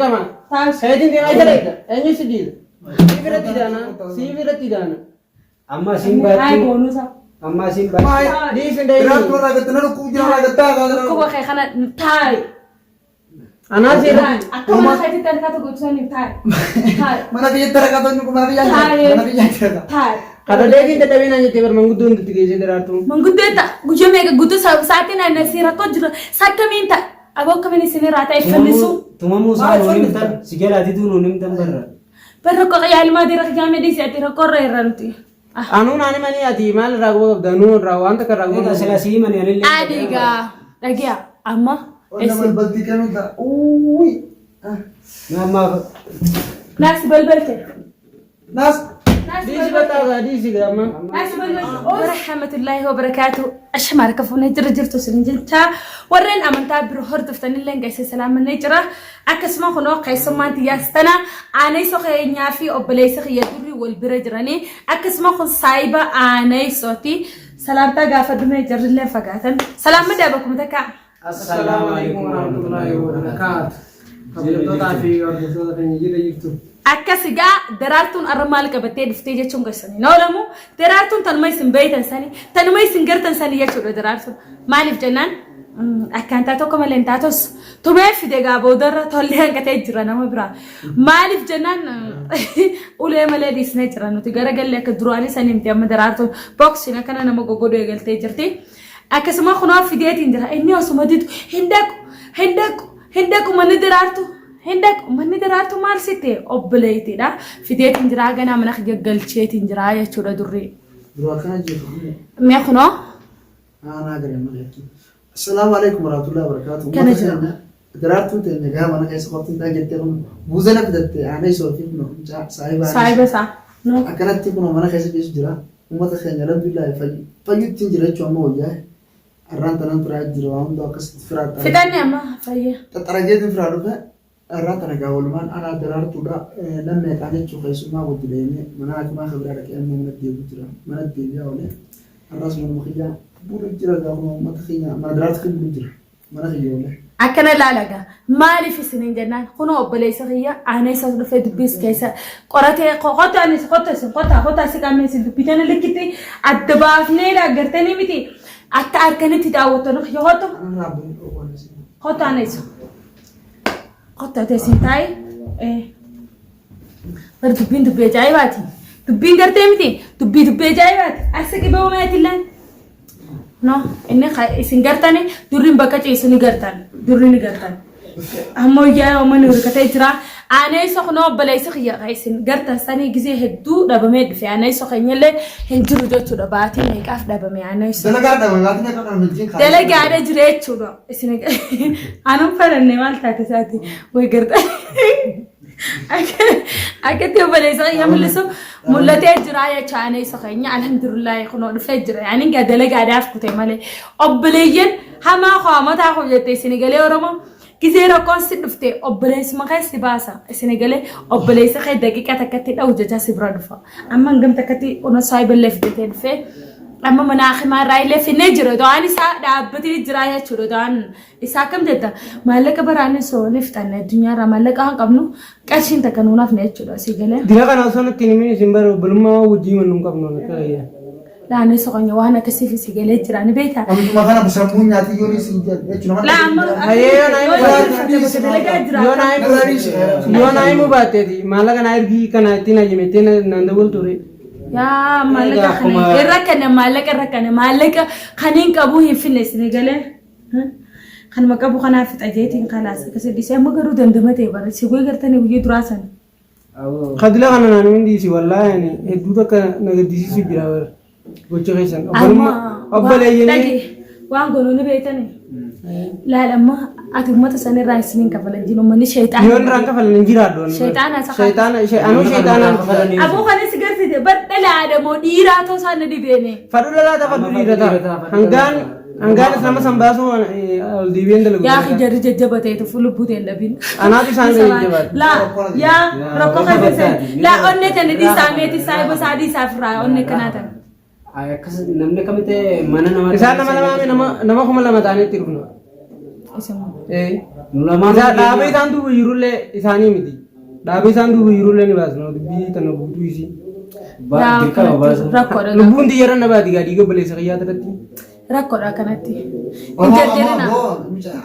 Dirqama. Taa'i. Keetiin deemaa jala ida. Eenyu si diida? Si biratti daana. Si biratti daana. Amma asiin Taa'i baattu. goonuusa. Amma asiin baattu. Dhiisi hin Daraartuu irraa gatte na dhukkub jira irraa gattaa Dhukkuba kee kana taa'i. Anaa si irratti. Akka mana keetitti harkaa tokko ibsaniif taa'i. Taa'i. Mana kiyyatti rakkatonni kun mana kiyyaa jira. Mana kiyyaa jira. Taa'i. Kadhadheetiin dadhabee naan jettee bar manguddoon itti geessee daraartuu. Manguddoo ta'a. Guyyaa meeqa guutuu sa'aatiin ani si rakkoo jira. Sakkamiin ta'a. Aboo akkamiin isinirraa ta'e fannisuu. Tumamuu isaa nuun himtan si jalaa diduu nuun himtan barra. Bar rakkoo qiyyaa dira qiyyaamee dhiisi ati rakkoo irra irra nuti. Anuu naan himanii ati maal irraa quba qabda? Anuu irraa waan takka irraa quba Egaa qabda. sila si himani anillee. Ani egaa dhagi'a amma Onna balbaltii kennu ta'a. Uwwi. Amma naas balbalte. Naas. Dhiisi bakka dhiisi amma. Warahmatullahi wabarakaatu. Ashama harka fuunee jira jirtu isin jecha warreen amantaa biroo hordoftanillee geesse salaamanee jira. Akkasuma kunoo keessummaan tiyyaas tana aaneessoo keenyaa fi obboleessa kiyya durri wal bira jiranii akkasuma kun saayiba aaneessooti. Salaamtaa gaafa dhumee jarrillee fagaatan. Salaamma daaba kuma takka. Assalaamu alaikum warahmatullahi wabarakaatu. Kabajamtootaa fi hordoftoota keenya jira jirtu. Akkas egaa daraartuun arra maal qabattee dhuftee jechuun keessan hin oolamu. Daraartuun tanuma isin beeytan sani, tanuma isin gartan sani jechuudha daraartuun. Maaliif jennaan akkaataa tokko malee hin taatus tumee fide egaa boodarra tollee hanqatee jira nama biraa. Maaliif jennaan ulee malee dhiisnee jira nuti garagallee akka duraanii sanii miti amma daraartuun boksiin akkana nama goggodhu eegaltee jirti. Akkasuma kunoo fideetiin jira inni osuma didu hin dhaqu hin dhaqu hin dhaqu manni daraartu. Hin dhaqu manni daraartu maal sitte obboleettiidha. Fideetiin jira ganaa mana kiyya galcheetiin jira jechuudha durri. Dura akkana jiru. Mee kunoo Aanaa garee mana hedduu. Assalaamu alaikum warahmatullahi wabarakatuh. Kana Uummata jira. keenya daraartuun teenya gaa mana keessa qofti hin jettee kun buuzana fidatte aanee soofii kun mucaa saahiba aanee saahiba isaa. No. Akkanatti kun mana keessa ciisu jira. Uummata keenya alhamdulillah fayyutti hin jira jechuun amma wayyaa. Arraan tanaan firaa jira waan hundaa akkasitti firaa ta'a. Fixanni amma fayya. Xaxxarageetiin firaa dhufe arraan tana gaa walumaan anaa daraartuudha namni meeqaan jechuun keessummaa wajji deemee mana hakimaa kan biraa dhaqee amma mana deebi'u jira. Mana deebi'aa oolee har'as manuma kiyyaa bulu jira gaa kun uummata keenya mana daraartu kiyya bulu jira. Mana kiyya oolee. Akkana ilaala gaa maaliif isiniin jennaan kunoo obboleessa kiyya aanee isas dhufee dubbiis keessa qoratee qotta anis qotta isin qotta qotta si qaamne isin dubbii tana likkitti adda baafnee laaggartanii miti akka harkanitti daawwattan kiyya qotta Anarraa bu'uun dhoowwan isin. qotta anis qotta ati isin taa'i. Bar dubbiin dubbii ajaa'ibaati. Dubbiin gartee miti dubbii dubbii ajaa'ibaati. As qibee uumeetillee. No, inni isin gartani durriin bakka ciisu ni gartan. Durri ni gartan. Amma yaa mana hirkatee jira. Aanee isa kunoo obboleessi kiyya kan isin gartan sanii gizee hedduu dhabamee dhufe. Aanee isa keenyallee hin jiru jechuudha. Baatii meeqaaf dhabame aanee isa. Dalagaa dhabame baatiin akka kana wajjin kaa'ee. Dalagaadha jira jechuudha. Isin anum faranne maal taate isaati way gartan. Akkatti obboleessa kiyya mul'isu mul'atee jira jecha aanee isa keenya alhamdulillahi kunoo dhufee jira. Yaani gaa dalagaadhaaf kute malee obboleeyyan hamaa koo mataa koo jette isin galee Oromoo gizee rakkoon si dhufte obboleessuma kee si baasa isin galee obboleessa kee daqiiqa takkatti dha'u jecha si bira dhufa. Amma hangam takkatti kunoo saayiballee fidatee dhufee amma mana hakimaa irraa illee finnee jira. Do'aan isaa dhaabbatee jira jechuudha. Do'aan isaa akkam jetta maallaqa baraanii soonii fixanne addunyaarraa maallaqa hin qabnu qarshiin takka nuun hafne jechuudha asii galee. Dira kana osoo nutti hin himin isin bara obbolummaa waan wajjin himannu hin qabnu nutti ayyaa. Laanee soqonya waan akkasiif si galee jira ni beektaa. Wantuma kana sammuu nyaati yoon isin jedhu jechuudha. Laa amma Hayyee yoo naa yoo dalagaa jira. Yoo naa himu yoo naa himu baatteeti maallaqa naa ergii kana ittiin hayyame ittiin naan dawwaltu ture. Yaa maallaqa kana irra kana maallaqa irra kana maallaqa kan hin qabu hin finne isin galee. Kanuma qabu kanaaf fixa jeetiin kalaas akkasii dhiisee amma garuu dandamatee bara si goy gartanii guyyaa duraa sana. Kadila kana naan himin dhiisi wallaahi ani hedduu takka na gaddisiisu jira bara gocha keessan. Obbolummaa obboleeyyanii. Waan goonuu ni beektani. Laal amma ati uummata sanirraa isiniin kafalan jiru uummanni sheexaana. Yoon irraan kafalan hin jiraadhu. ani bara. Sheexaana isa Sheexaana anuu sheexaanaan. Aboo kanas gartite badhalaadha moo dhiiraa ta'uu isaan na dhibeene. Fadhu dhalaata fadhu dhiira ta'a. Hangaan hangaan nama san baasuu ol deebi'een dalagu. Yaa jarri jajjabateetu lubbuu ta'e hin dhabin. Anaatu isaan jajjabaate. Laa yaa rakkoo keessa seen. Laa onnee tana dhiisaa meeti saayiba isaa dhiisaa firraa onnee kanaa tana. Akkas namni akkamitti mana namaa. Isaan nama lamaame nama 2000 ta'anii itti dhufna. Nu lamaan Isaa dhaaba isaan duuba jirullee isaanii miti. Dhaaba isaan duuba jirullee ni baasna dubbii tana guutuu isii. Dirqama baasu. Rakkoodha. Lubbuun xiyyaara na baati gaa dhiiga obboleessa kiyyaa irratti. Rakkoodha kanatti. Hin Omoo jarjarina. omoo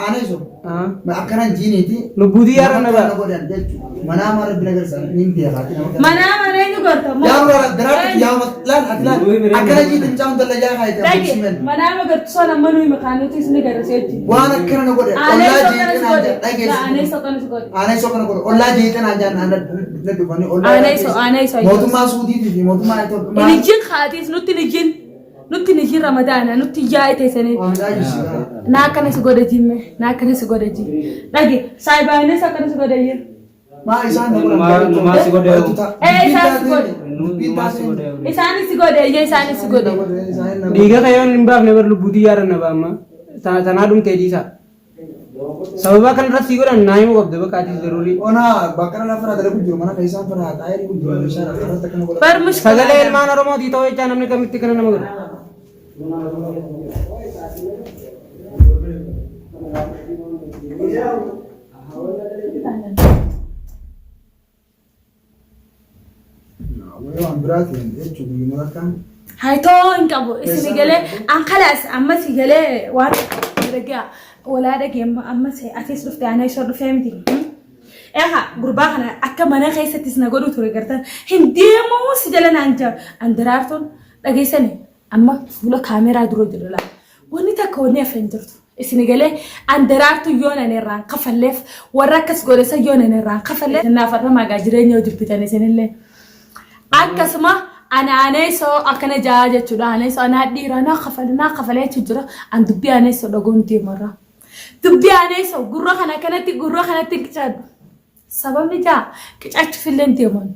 aanee sun Ah. akkana jiiniiti. Lubbuu xiyyaara na Nama baati. godhan jechuudha. Manaa mara bira garsan niin beekaati nama kana. Manaa mana eenyu gorta? Yaa wara daraartu yaa laal ati laal akkana jiiti mucaan dalagaa kaayite Dhage simen. manaa magartu son amma nuyi makaanotis ni garasee jiru. Waan akkana na godhe Aanee ollaa soqana jeeqee si naan godhe. jedhan dhageessi. Aanee soqana si godhe. Aanee soqana godhe ollaa jeeqee naan jedhan na dhufanii ollaa. Aanee so- aanee so- Mootummaa Suudiitii fi mootummaa Itoophiyaa. Inijjiin haatiis nutti nijjiin nutti nijjiin ramadaana nutti yaa'e teessanii. Maamilaa jisiidha. Naa akkana si godhe jimme naa akkana si godhe jimme. Dhage saayibaanis akkana si godhe jimme. Maa isaan na Numaa- numaa si godhe. Ee, isaan si godhe. Numaa si godhe. Isaanis si godhe iyya isaanis si godhe. Dhiiga kayyoon hin baafne bar lubbuu xiyyaara na baama. Tanaa dhumtee dhiisa. Sababa kanarratti sii godhan naa himuu qabda bakka ati daruurii. Ona bakka lafa dalagu jiru mana keessaan fara taa'ee jiru meeshaa irratti akkana godha. Bar mushkila. Sagalee ilmaan Oromootii ta'uu jechaa namni kamitti kana nama godhu. Waan biraatiin jechuun guyyuma akkaan Haytoo hin qabu isin galee an kalaas amma si galee waan dhagaa walaa dhagee amma si atis dhufte ana isa dhufee miti. Eha gurbaa kana akka mana keessattis na godhu ture gartan hin deemuu si jala naan jira an daraartuun dhageessani amma fuula kaameraa dura jira laa wanni takka wanni hafe hin jirtu. Isin galee an daraartu yoon ani irraan kafalleef warra akkas godhe san yoon ani irraan kafalleef naaf har'a magaa jireenya hojii bitan isinillee. Akkasuma ana aneessoo akkana jaa jechuudha. Aneessoo anaa dhiira naa kafale naa kafale jechuun jira. An dubbii aneessoo dhagoon deemarra. Dubbii aneessoo gurra kana kanatti gurra kanatti hin qicadhu. Sababni jaa qicachuuf illee hin deeman.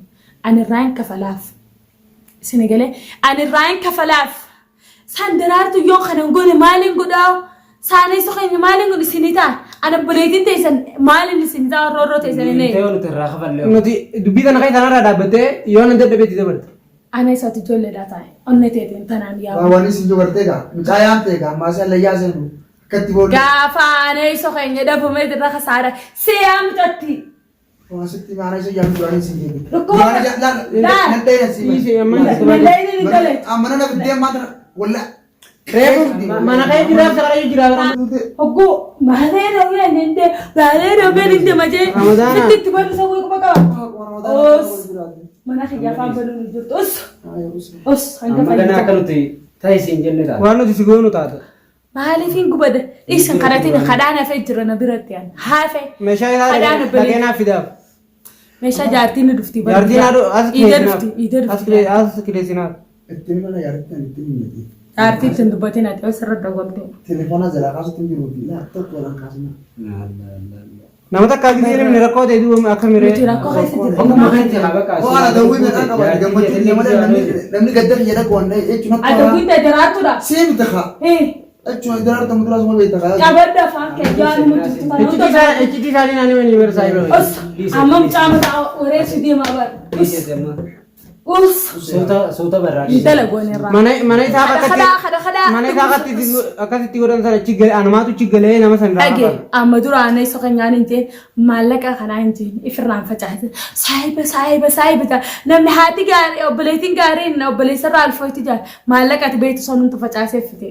Ani irraa hin kafalaaf. Isin galee ani irraa hin kafalaaf. San daraartu yoo kana hin goone maaliin godhaa? Saaneessoo keenya maaliin godhu isinii ta'a? Ana obboleettiin teessan maaliin isinii ta'a? Roorroo teessan illee. Ta'ee nuti irraa kafallee. Nuti dubbii tana keessa kanarraa dhaabbattee yoo nan dadhabeetti dabarte. Ana isaati ijoolleedhaa taa'e. Onnee teetiin tanaan yaa'u. Waan isin dubartee gaa mucaa yaamtee gaa ammaa isaan layyaa seenu akkatti booda. Gaafa aneessoo keenya dhabamee irra kasaara. Siyaa mucatti. Waan sitti maana isa yaamtu duraan isin deebi. Dhukkuba Duraan ija laal Laal. nan dheera si. Dhiisee amma Mallee inni ni tole. Mana na biddeen maata walla. Reefu mana kee jiraaf saqara jiraa bara. Hogguu maalee dhoowwee ninde maalee dhoowwee ninde majee Ramadaana. sitti itti bannu sawwee quba qaba. Os mana kiyya afaan banuun hin jirtu. Os os hanga Amma ganaa akka fayyadamu. nuti ta'e siin jenne ta'a. Waan nuti si goonu taata. Maaliif hin gubada? Dhiisan kadhatiin kadhaan hafee jira na biratti an hafe. Meeshaa isaa Kadhaan dhaqee obboleetti. naaf fidaaf. Meeshaa jaartiin ni dhufti. Jaartiin haadhu as Iida dhufti. Iida kileessinaaf. dhufti. As kileessinaaf. Ittiin mana yaartiin ittiin himnati. Jaartii ittiin dubbatiin ati osirra dogomte. Telefoona jalaa kaasutti hin jiru. Laa tokko walaan kaasina. Nama takka gisee namni rakkoo ta'e duuba akka miree. Nuti rakkoo keessa jirra. Ogummaa keetti haa bakka. Waan adawwii meeqaa qabaate gammachuu illee malee namni namni gadda kiyya dhaqu waan jechuun akka Adawwiin ta'e daraartuudha. Siim ta'a. Eh, Jechuun daraartu muduraa suma beekta kaa. qabadda afaan kee jaanu mututti Iccitii isaa iccitii isaanii naannoo inni bara saayiba. Os, amma mucaa mataa wareessu deemaa bara. Us, us, Suuta suuta barraa. intala goone irraa. Mana mana isaa Kada akkatti kada kada. mana isaa akkatti akkasitti godhan sana achi galee anumaatu achi galee nama sana irraa Dhage hafa. amma duraan isa kan nyaanni hin jeen maallaqa kanaa hin jeen ifirraan facaase saayiba saayiba saayiba ta'a namni haati gaarii obboleettiin gaariin obboleessarraa alfootti jaal maallaqa ati beektu sanumtu facaasee fite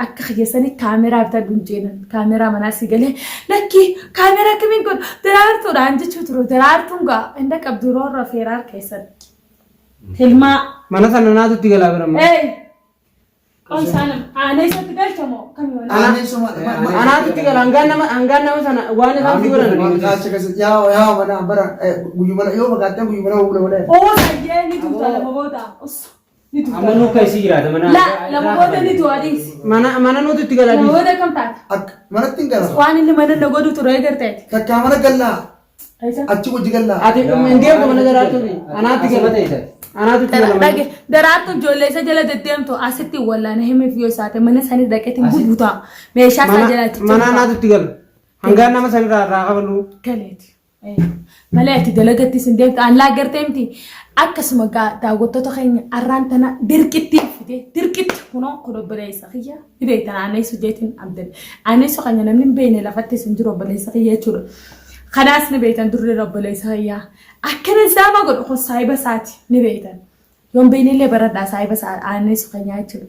akka kiyyeessanii kaameraa bitadhu hin jeenan kaameraa manaa si galee lakki kaameraa kamiin kun daraartuudhaan jechuu turu daraartuun gaa inda qabdu roorra feeraar keessan hilmaa Mana sana naatu itti galaa bira amma. ee qoysaan aanee isatti galchamoo kami mana Aanee suma. Anaatu itti gala hangaan nama hangaan nama sana waan isaan si godhan. Kaacha keessa yaa yaa mana bara guyyuma yoo fakkaatee guyyuma wula wala. Oo sayyee ni tuuta lama booda. Os ni tuuta. Amma nuuka isii jiraata mana. La lama booda ni tu'a dhiisi. Mana mana nutu itti galaa Lama dhiisi. booda kam taate? Akka manatti hin gala. Waan inni mana na godhu ture agarteeti. Takkaa mana gallaa achi hojii gallaa. Ati hin deemtu mana daraartuuti. Anaatti gala. Anaatu itti gala. Dhage daraartu ijoollee isa jala deddeemtu asitti wallaana himeef yoo isaate mana sanii dhaqeetiin bubuuta. Meeshaa isaa jala Mana mana anaatu itti gala. Hangaan nama sana irraa irraa kafalu. Galeeti. Malee ati dalagatti sin deemtu allaa gartee miti akkasuma gaa daawwattoota keenya arraan tana dirqitti fide dirqitti kunoo kun obboleessa kiyya ni beektan aaneessu jeetiin abdan aaneessu keenya namni hin beekne lafatti sin jiru obboleessa kiyya jechuudha. Kanaas ni beektan durri obboleessa kiyya akkana zaama godhu kun saayiba isaati ni beektan. Yoon beeknellee baradhaa saayiba aaneessu keenyaa jechuudha.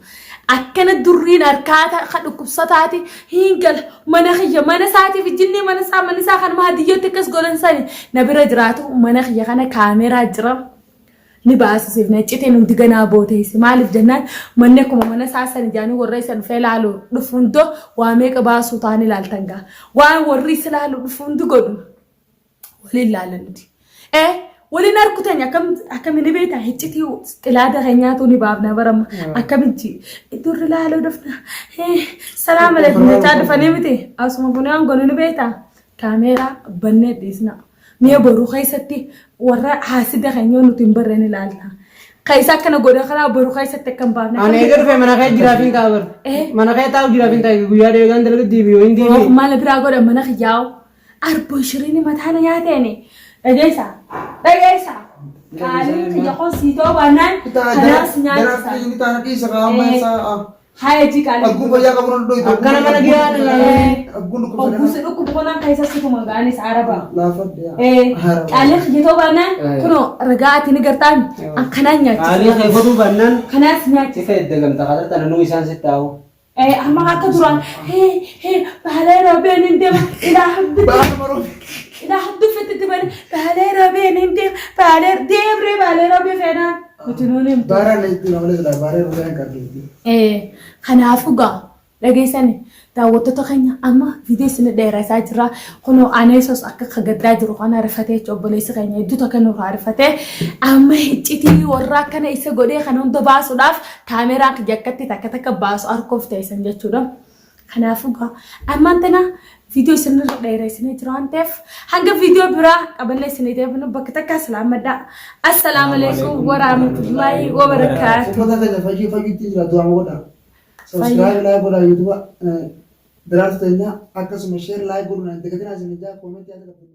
Akkana durriin harkaa ka dhukkubsataati hin gala mana kiyya mana isaatiif ijjinnee mana isaa mana isaa kan maadiyyootti akkas godhan sani na bira jiraatu mana kiyya kana kaameeraa jira. Ni baasisiif na cite nuti ganaa booteessi maaliif jennaan manni akkuma mana isaa sani jaanii warra isa dhufee ilaalu dhufu hundoo waa meeqa baasuu ta'an ilaaltan gaa waan warri isa ilaalu dhufu hundi godhu. Waliin ilaalla nuti. Eh, waliin harku teenya akkam akkami ni beektaa hiccitii xilaata keenyaatu ni baafna barama akkamitti durri ilaaluu dhufna. Eh, salaam alaikum jechaa dhufanii miti asuma bunee hangonu ni beektaa kaameeraa bannee dhiisna. Mi'a boruu keessatti warra haasida keenya nuti hin barreen ilaalta. Keessa akkana godha karaa boruu keessatti akka hin baafne. Ani eega dhufe mana kee jiraaf hin ta'a bar. Eh. Mana kee taa'u jiraaf hin ta'a guyyaa dheegaan dalaga deebi'u yoo hin deebi'e. Maal biraa godha mana kiyyaa'u. Arbo shiriini mataa na nyaateeni. Dhageessa. Dhageessa. Qaaliin kiyya kun sii ta'uu baannaan kanaas nyaachisa. Inni taana dhiisa qaama isaa. Haa ejji qaalii. Agguun fayyaa qabu nan dhoytu. Akkana mana giyaan Agguun Ogguu si dhukkubu kanaan keessa situma ga'anis araba. Laafadde. Qaalii kiyya ta'uu baannaan kunoo ragaa ati ni gartaan akkanaan nyaachisa. Qaalii kee godhuu baannaan Kanaas nyaachisa. sifa eddagamta kadhata nanuu isaan sitti taa'u. Amma akka duraan hee hee baalee roobeen hin deema ilaa habbi Baala maruu. ilaa habbi fetti bane baalee roobeen hin deema baalee deemree baalee roobee feenaan nuti nuun himtu. Baara leetti malee silaa baara rubee hin qabdu. Kanaafuu gaa dhageessani daawwattoota keenya amma viidiyoo isin dheeressaa jira kunoo aneesos akka kagaddaa jiru kana rifatee jechuudha obboleessi keenya hedduu takka nurraa rifatee amma iccitii warra akkana isa godhee kana hunda baasuudhaaf kaameeraa kiyya akkatti takka takka baasu harkoof ta'esan jechuudha. Kanaafuu gaa ammaan tana viidiyoo isinirra dheeressinee jira waan ta'eef hanga viidiyoo biraa qabannee isinii deebinu bakka takka salaamadhaa. Assalaamu alaikum warahmatullaahi wabarakaatu. Uffata keenya fayyii fayyuutti jira du'ama godha. Subscribe like godha YouTube daraartu teenya akkasuma share like godhu na dagatinaa isin ijaa comment yaada qabdu.